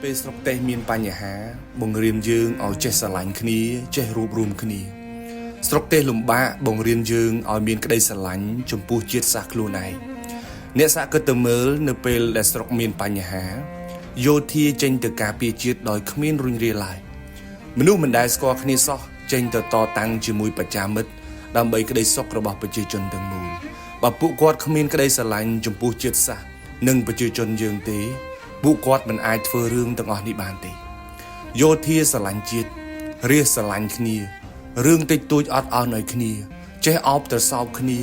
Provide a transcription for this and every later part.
ពេលស្រុកទេសមានបញ្ហា បង្រៀនយើងឲ្យចេះស្រឡាញ់គ្នា ចេះរួបរួមគ្នា ស្រុកទេសលំបាកបង្រៀនយើងឲ្យមានក្តីស្រឡាញ់ចំពោះជាតិសាសន៍ខ្លួនឯងអ្នកសាកគិតទៅមើលនៅពេលដែលស្រុកមានបញ្ហាយោធាចេញទៅការពារជាតិដោយគ្មានរុញរាឡើយមនុស្សមិនដែលស្គាល់គ្នាសោះចេញទៅតតាំងជាមួយបច្ចាមិត្តដើម្បីក្តីសុខរបស់ប្រជាជនទាំងមូលបើពួកគាត់គ្មានក្តីស្រឡាញ់ចំពោះជាតិសាសន៍និងប្រជាជនយើងទេពួកគាត់មិនអាចធ្វើរឿងទាំងអស់នេះបានទេ យោធាស្រឡាញ់ជាតិរាជស្រឡាញ់គ្នារឿងតិចតួចអត់ឱនឲ្យគ្នា ចេះអោបត្រសោបគ្នា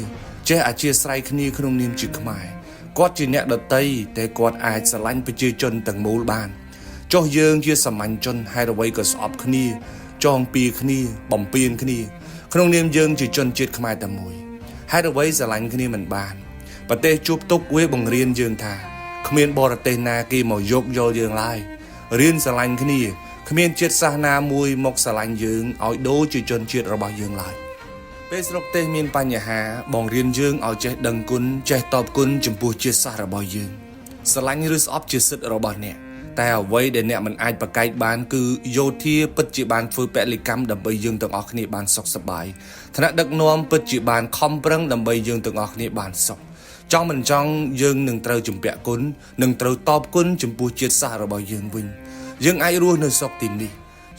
ចេះអធិស្ឋានគ្នាក្នុងនាមជាខ្មែរគាត់ជាអ្នកដតីតែគាត់អាចស្រឡាញ់ប្រជាជនទាំងមូលបានចុះយើងជាសាមញ្ញជនហេតុអ្វីក៏ស្អប់គ្នា ចងពៀគ្នា បំពេញគ្នា ក្នុងនាមយើងជាជនជាតិខ្មែរតែមួយហេតុអ្វីស្រឡាញ់គ្នាមិនបានប្រទេសជួបទុកវាបង្រៀនយើងថាគ្មានបរទេសណាគេមកយកយល់យើងឡើយរៀនស្រឡាញ់គ្នាគ្មានជាតិសាសន៍ណាមួយមកស្រឡាញ់យើងឲ្យដូចជាជនជាតិរបស់យើងឡើយពេលស្រុកទេសមានបញ្ហាបង្រៀនយើងឲ្យចេះដឹងគុណចេះតបគុណចំពោះជាតិសាសន៍របស់យើងស្រឡាញ់ឬស្អប់ជាសិទ្ធិរបស់អ្នកតែអ្វីដែលអ្នកមិនអាចប្រកែកបានគឺយោធាពិតជាបានធ្វើពលិកម្មដើម្បីយើងទាំងអស់គ្នាបានសុខសប្បាយថ្នាក់ដឹកនាំពិតជាបានខំប្រឹងដើម្បីយើងទាំងអស់គ្នាបានសុខចង់មិនចង់យើងនឹងត្រូវជំពាក់គុណនឹងត្រូវតបគុណចំពោះជាតិសាសន៍របស់យើងវិញយើងអាចរស់នៅស្រុកទីនេះ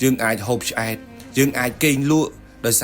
យើងអាចហូបឆ្អែតយើងអាចគេងលក់ដោយសារ